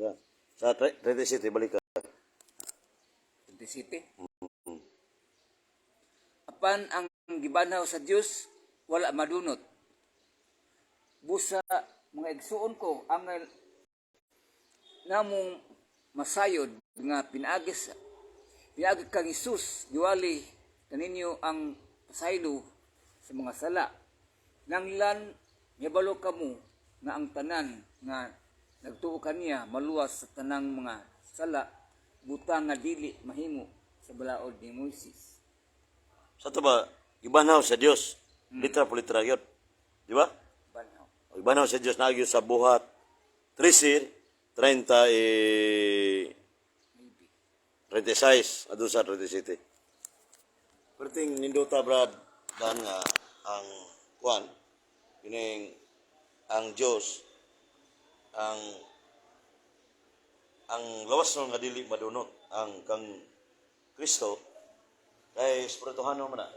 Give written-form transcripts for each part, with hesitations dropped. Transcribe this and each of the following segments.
Basa. Sa 37, balik ka. 27. Apan ang gibanhaw sa Dios wala madunot. Busa, mga igsuon ko, ang namong masayod nga pinaagi kang Hesus giwali kaninyo ang pasaylo sa mga sala. Nanglan mibalo kamo nga ang tanan nga nagtuo kaniya maluwas sa tanang mga sala, butang nga dili mahimo sa balaod ni Moises. Sa to ba, gibanhaw sa Dios. Litra po litra yun. Di ba? Banhaw. Gibanhaw sa Dios naagyo sa Buhat 13, 30 eh, Maybe. 36, adto sa 37. Perting nindota, Brad, dan nga ang kuan kining ang Dios ang lawas nga dili madunot ang kang Kristo kay espirituhano man na.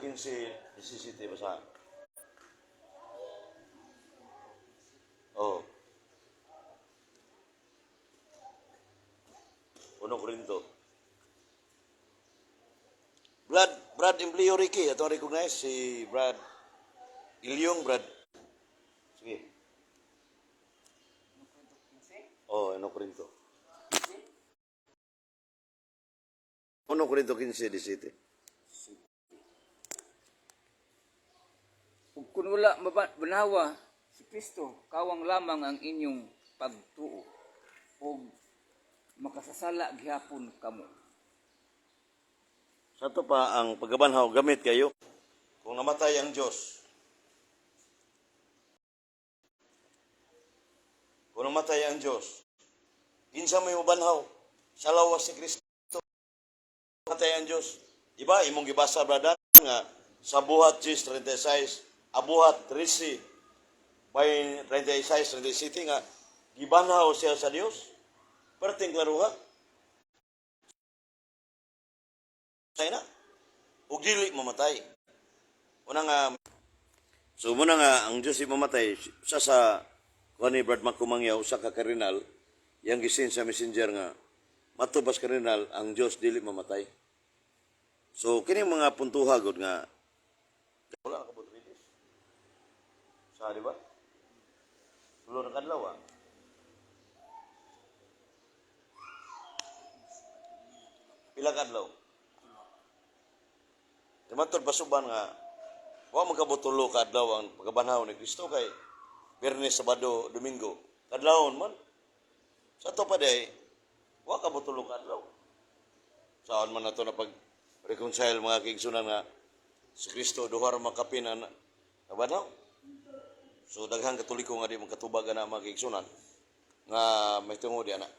15, 17, basa. Oh. 1 Korinto. Brad Empleo Ricky, ato recognize si Brad Ilyong Brad. Sige. Oh, 1 Korinto. 1 Korinto 15, 17. Ug kun wala mabanhawa si Kristo, kawang lamang ang inyong pagtuo ug makasasala gihapon kamo. Sa to pa ang pagkabanhaw gamit kayo. Kung namatay ang Diyos, kung namatay ang Diyos, kinsa may mabanhaw sa lawas ni Kristo? Namatay ang Diyos. Diba, imong gibasa, brother, nga sa Buhat 10:36, Abuhat 13, by 36, 37 nga, gibanhaw siya sa Diyos. Perting klaruha. Patay na. Ug dili mamatay. Una nga, so muna nga, ang Diyos di mamatay, sa kuan ni Brad Makumangyaw, usa ka karinal, yang gisin sa Messenger nga, matubas karinal, ang Diyos dili mamatay. So, kini mga puntuha gud nga, wala na kabot 3 days. Sa, di ba? Tulo na kadlaw, ah. Pila kadlaw? Di matod basuban nga, wa man kabot 3 ka adlaw ang pagkabanhaw ni Kristo kay Biyernes, Sabado, Domingo. Kadlawon man. Sa to pa day, wa kabot 3 ka adlaw. Saan man nato na pag reconcile, mga kaigsunan, nga si Kristo duha ra makapin na nabanhaw. So daghang Katoliko nga di makatubag ana, mga kaigsunan, nga may tungod ana.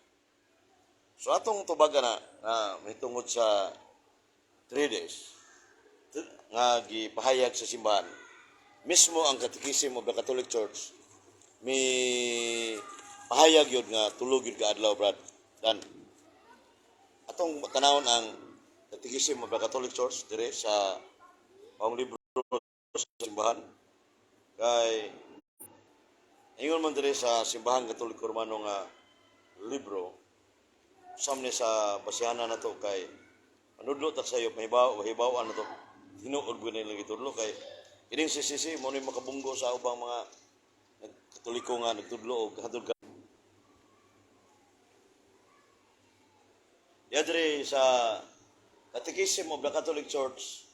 So atong tubagan na nga may tungod sa 3 days nga gipahayag sa simbahan. Mismo ang Catechism of the Catholic Church may pahayag yun nga 3 yun ka adlaw, Brad. Dan atong tanawon ang Catechism of the Catholic Church dire sa ang libro sa simbahan kay ingon man dire sa Simbahan Katoliko Romano nga libro sam ni sa basihanan na to kay manudlo ta sa iyo, mahibaw mahibawan na to, tinuod gud nila gitudlo kay kining CCC mo ni makabunggo sa ubang mga Katoliko nga nagtudlo og hatod ka Yadre sa Catechism of the Catholic Church,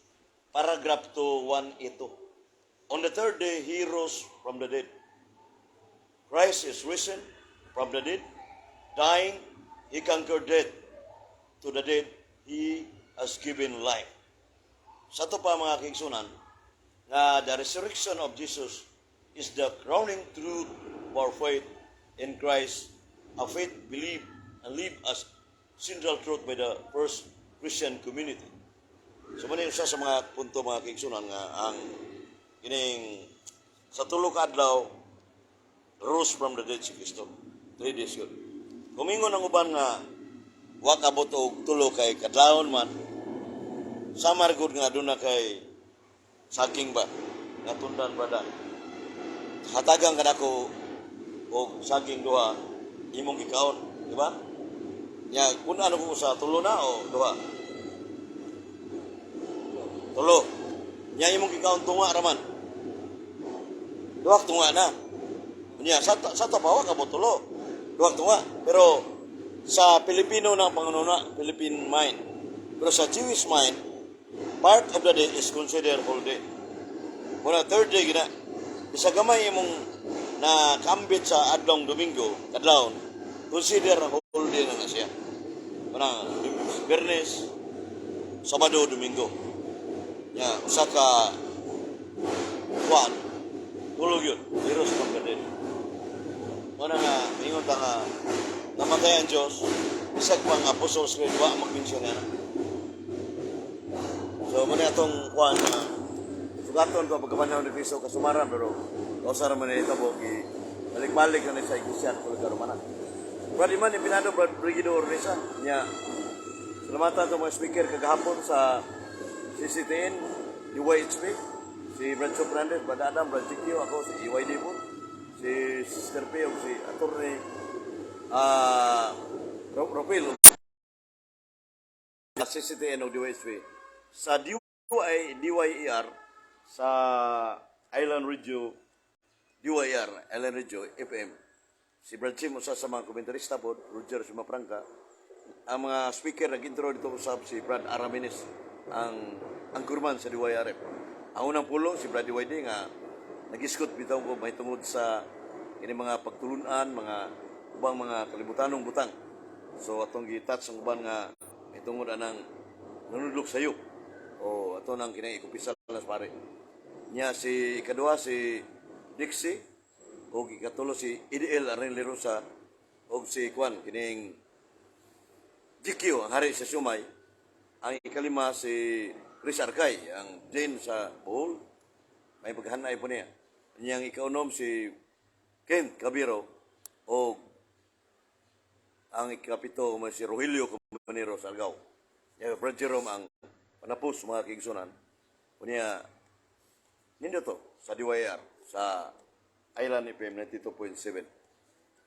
paragraph 2182. On the third day, he rose from the dead. Christ is risen from the dead. Dying, he conquered death. To the dead, he has given life. Sa to pa, mga kaigsunan, nga the resurrection of Jesus is the crowning truth for faith in Christ, a faith believed and lived as central truth by the first Christian community. So man usa sa mga punto, mga kaigsunan, nga ang kining sa 3 ka adlaw rose from the dead si Kristo. 3 days yun. Kumingon ang uban nga wa kabot og 3 kay kadlawon man, samar gud nga aduna kay saking ba nga tundan, brada. Hatagan kanako o saging duha imong gikaon, di ba? Nya kun ano kung sa tulo na o duha? Tulo. Nya imong gikaon tunga raman. Duha tunga na. Nya sa to pa wa ka tulo. Duha tunga. Pero sa Pilipino na pangununa, Philippine mind. Pero sa Jewish mind, part of the day is considered whole day. Muna third day gina. Bisa gamay imong na kambit sa adlong Domingo, kadlawon, consider na whole day na na siya. Muna Biyernes, Sabado, Domingo. Ya, usa ka kuan, tulog yun, heroes from the dead. Muna nga, ingon ta nga, namatay ang Diyos, bisag pa ang Apostles Creed, wa mag-mention niya na. So, muna atong kuan na sugaton ko pagkabanhaw ni Kristo kasumaran, pero kausa raman ni itabo, gi balik-balik na ni sa Iglesia Katolika Romana. Brad Iman, Empinado, Brad Brigido Ornesa, niya, salamatan to mga speaker kagahapon sa CCTN, DYHP, si Brad Chok Fernandez, Brad Adam, Brad GQ, ako, si EYD po, si Sister P, o si Attorney Ropil, sa CCTN o DYHP. Sa DY, DYER, sa Island Radio, DYR, Island Radio, FM, si Brad Sim, usa sa mga komentarista po, Roger Sumapranca, ang mga speaker nag-intro dito usab si Brad Aramines, ang anchorman sa DYRF. Ang unang pulo si Brad DYD nga nag-iskot bitaw ko may tungod sa ini mga pagtulunan, mga ubang mga kalibutanong butang. So atong gi-touch ang uban nga may tungod anang nanudlok sayo. O ato nang kinang ikupisal na pare. Nya si ikaduha si Dixie o ikatulo si EDL Arnel Lerosa o si Kwan kining GQ ang hari sa Sumay. Ang ikalima si Chris Arcay, ang Jane sa Bohol. May paghanay po niya. Niyang ikaunom si Ken Cabiro o ang ikapito may si Rogelio Cabanero sa Argao. Ya, Brad Jerome ang panapos, mga kaigsunan. Unya, nindo to sa DYR sa Island FM 92.7.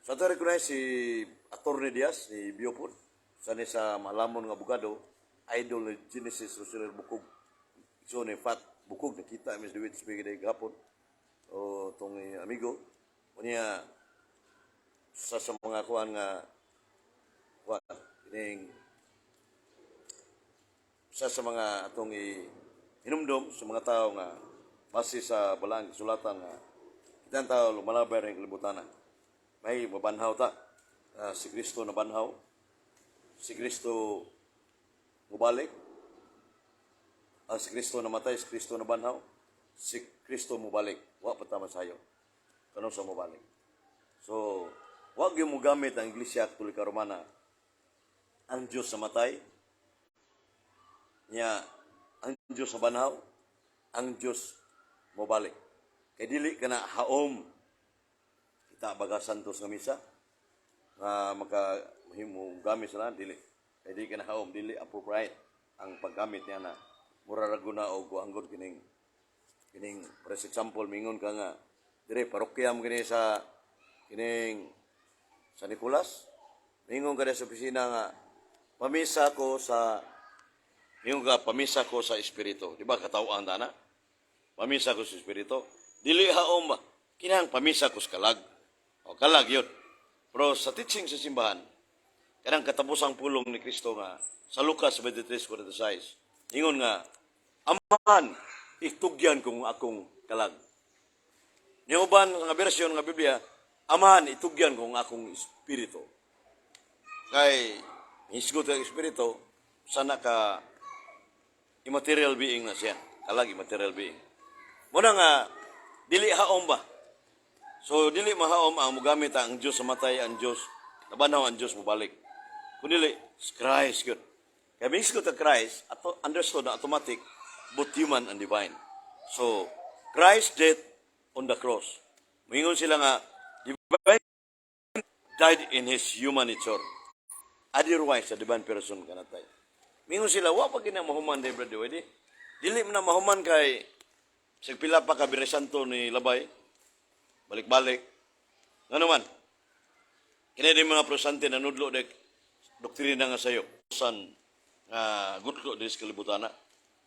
Sa ato recognize si Attorney Diaz ni Biopod sa ni sa malamon nga abogado, idol ni Genesis Roseller Bukog. So ni Fat Bukog nakita Miss DeWitt speaker day gapon o tong amigo. Unya sa mga kuan nga kuan kining sa mga atong hinumdom sa mga tao nga base sa balaang kasulatan nga kitang tao lumalabay rin kalibutan na. May mabanhaw ta. Si Kristo nabanhaw. Si Kristo mubalik. Si Kristo namatay, si Kristo nabanhaw. Si Kristo mubalik. Wa pa ta masayo. Kano sa mubalik. So, wa gyud mo gamit ang Iglesia Katolika Romana ang Diyos namatay, niya ang Diyos nabanhaw, ang Diyos mobalik. Kay dili ka na haom kita baga santos nga misa nga maka himo gamit sa dili. Kay dili ka na haom, dili appropriate ang paggamit niya na mura ra guna og anggod kining kining for example, mingon ka nga dire parokya mo kini sa kining San Nicolas, mingon ka sa opisina nga pamisa ko sa, mingon ka, "Pamisa ko sa espiritu." Di ba kataw-an ta na? "Pamisa ko sa espiritu." Dili haom ba? Kinahang pamisa ko sa kalag. O kalag yun. Pero sa teaching sa simbahan, kanang katapusang pulong ni Kristo nga sa Lucas 23:46, ingon nga, "Amahan, itugyan kong akong kalag." Ni uban nga bersyon nga Biblia, "Amahan, itugyan kong akong espiritu." Kay hisgot ang espiritu, sana ka immaterial being na siya. Kalag immaterial being. Muna nga, dili haom ba? So, dili mahaom ang mugamit ang Diyos namatay, ang Diyos nabanhaw, ang Diyos mubalik. Kung dili, Christ good. Kaya mismo ta Christ, ato, understood na automatic, both human and divine. So, Christ death on the cross. Mingon sila nga, divine died in his human nature. Otherwise, sa divine person kanatay. Mingon sila, wa pa gina mahuman day, brother, di. Dili man na mahuman kay sa pila pa ka Biyernes Santo ni Labay, balik-balik. Ano man? Kini din mga Protestante nanudlo dek doktrina nga sayop san nga gutlo diri sa kalibutan na.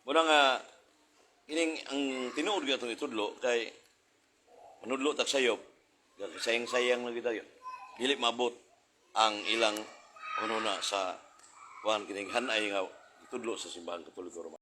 Muna nga kining ang tinuod gyud atong itudlo kay manudlo tag sayop, sayang-sayang lang kita yun. Dili maabot ang ilang panuna sa kuan kining hanay nga itudlo sa Simbahang Katoliko Romano.